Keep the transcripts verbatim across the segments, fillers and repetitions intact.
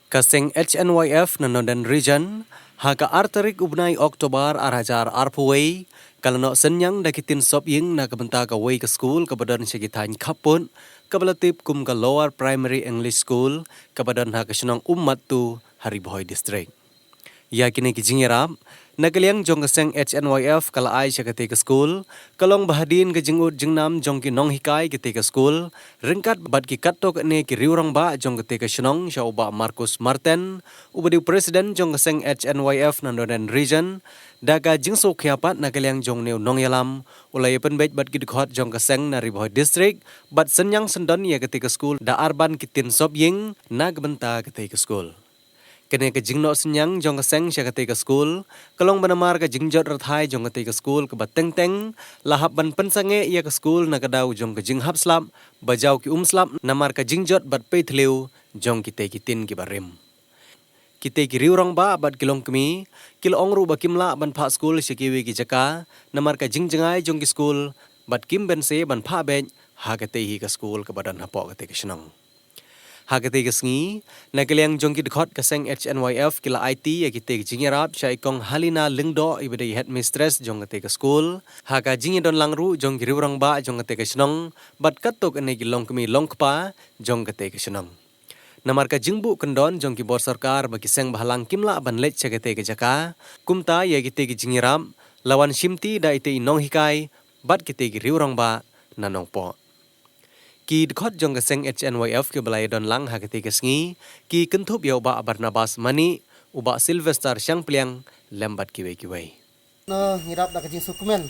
Ka seng H N Y F na Northern Region, ha ka ar tarik u bnai Oktober ar hajar arphew wei, ka la noh synñiang da ki tin sop ïing na ka bynta kawei ka skul kaba don sha ki thaiñ khappud, kaba la tip kum ka Lower Primary English School, kaba don ha ka shnong Ummattu, ha Ri Bhoi District. Ïa kine ki jingïarap, na ka liang jong ka seng H N Y F ka la ai sha katei ka skul, ka long ba hadien ka jingud jingnam jong ki nonghikai katei ka skul, ryngkat bad ki katto katne ki riewrangbah jong katei ka shnong sha u Bah Marcus Martin, uba dei u president jong ka seng H N Y F na Northern Region, da ka jingsngewkhia pat na ka liang jong une u nongïalam, u la ïa pynbeit bad ki dkhot jong ka seng na Ri Bhoi District, bad synñiang syndon ïa katei ka skul da arban ki tin sop ïing na ka bynta katei ka skul. Kane ka jingnoh synñiang jong ka seng sha katei ka skul, ka long ba namar ka jingjot rthai jong katei ka skul kaba teng teng, la hap ban pynsangeh ïa ka skul na ka daw jong ka jinghap slap, ba jaw ki um slap, namar ka jingjot bad pei thliew jong kitei ki tin kiba rim. Kitei ki riewrangbah bad ki longkmie, ki la ong ruh ba kim lah ban phah skul sha kiwei ki jaka, namar ka jingjngai jong ki skul, bad kim banse ban phah beit, ha katei hi ka skul kaba don hapoh katei ka shnong. Ha katei ka sngi, na ka liang jong ki dkhot ka seng H N Y F ki la aiti ïa kitei ki jingïarap sha i Kong Halina Lyngdoh iba dei headmistress jong katei ka skul, ha ka jingïadon lang ruh jong ki riewrangbah jong katei ka shnong, bad katto katne ki longkmie longkpa jong katei ka shnong. Namar ka jingbuh kyndon jong ki bor sorkar ba ki seng bhalang kim lah ban leit sha katei ka jaka, kumta ïa kitei ki jingïarap, la wan shimti da itei i nonghikai, bad kitei ki riewrangbah, na Nongpoh. Ki dkhot jong ka seng H N Y F kiba la ïadon lang ha katei ka sngi, ki kynthup ïa u Bah Barnabas Manih, u Bah Sylvester Shangpliang, lem bad kiwei kiwei. No, ngi rap da ka jingsngewkmen.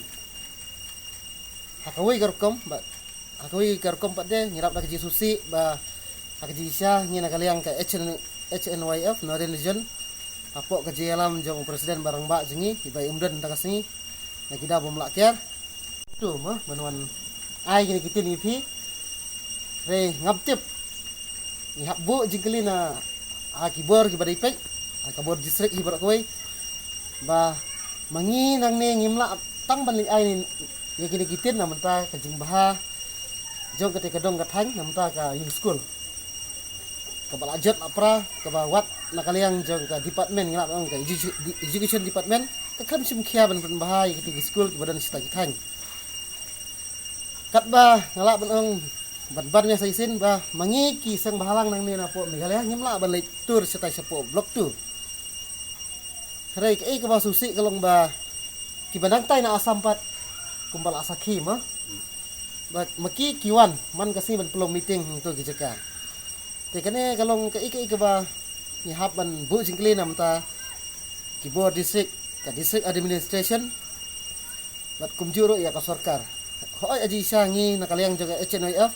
Ha kawei ka rukom, ba, ha kawei ka rukom pat de, ngi rap da ka jingsngewsih, ba, ha ka jingshisha, ngi na ka liang ka H N, H N Y F, Northern Region, hapoh ka jingïalam jong u president ba rangbah jong ngi, i Bah Umdon Takarsngi, na ki daw bym lah kiar. Tu, mo, ban wan ai kine ki tin ïa phi. Re, ngam tip. Ngi hap buh jingkylli na, ha ki bor kiba dei peit, ha ka bor district hi baroh kawei. Ba, ma ngi nangne ngim lah tang ban leit ai ïa kine ki tin na bynta ka jingbha jong katei ka dong ka thaiñ na bynta ka ïing skul. Kaba la jot la pra, kaba wat na ka liang jong ka department ngi lah ban ong ka edu-, education department, ka khlem shim khia ban pynbha ïa kitei ki skul kiba don shata ki thaiñ. Katba nga lah ban ong, ban ban ïa sa shisien ba, ma ngi ki seng bhalang nangne napoh Meghalaya, ngim lah ban leit tur shatai shapoh Block two. Hynrei kaei kaba sngewsih ka long ba, kiba nangtai na Assam pat, kumba la sakhi mo. Ba, ma ki ki wan, man ka sngi ban pynlong meeting hangto ki jaka. Te kane ka long kaei kaei kaba, ngi hap ban buh jingkylli na bynta, ki bor district, ka district administration, bad kumjuh ruh ïa ka sorkar. Hooid ha jingshisha ngi na ka liang jong ka H N Y F.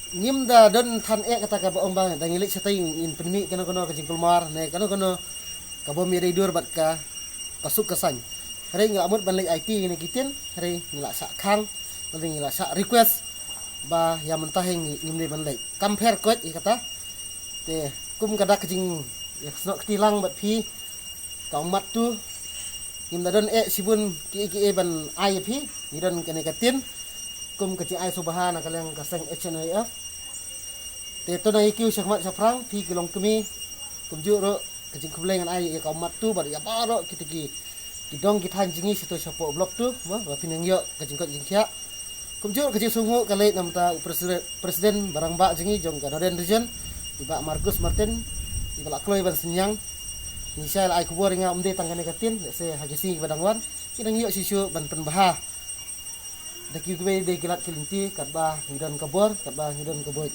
Ngim da don than eh kata kaba ong ba, da ngi leit shatai ngin pynmih kano kano ka jingkulmar, ne kano kano ka bym ïadei dur bad ka, ka suk ka saiñ. Hynrei ngi la mut ban leit aiti ïa kine ki tin, hynrei ngi la shah khang, hynrei ngi la shah request, ba ïa mynta hi ngi, ngim dei ban leit. Kam pher koit ïa kata. Te, kum ka dak ka jing, ïa ka snoh kti lang bad phi, ka ummat tu, ngim da don eh shibun kiei kiei ban ai ïa phi, ngi don kane ka tin, kum ka jingai sngewbha na ka liang ka seng H N Y F. Te to nang ïa kiew shakhmat shaphrang, phi ki longkmie, kumjuh ruh, ka jingkhublei ngan ai ïa ka ummat tu, bad ïa baroh kitei ki, ki dong ki thaiñ jong ngi shato shapoh Block two, mo, ba phin nang ïoh ka jingkoit jingkhiah. Kumjuh ka jingsngewnguh ka leit na bynta u presiden, president ba rangbah jong ngi jong ka Northern Region, i Bah Marcus Martin, iba la kloi ban synñiang. Ngi shai la ai khubor ïa nga ym dei tang kane ka tin, lehse ha ki sngi kiba dang wan, ki dang ïoh shisha ban pynbha. Da kiwei kiwei de ki lad ki lynti, katba ngi don ka bor, katba ngi don ka buit.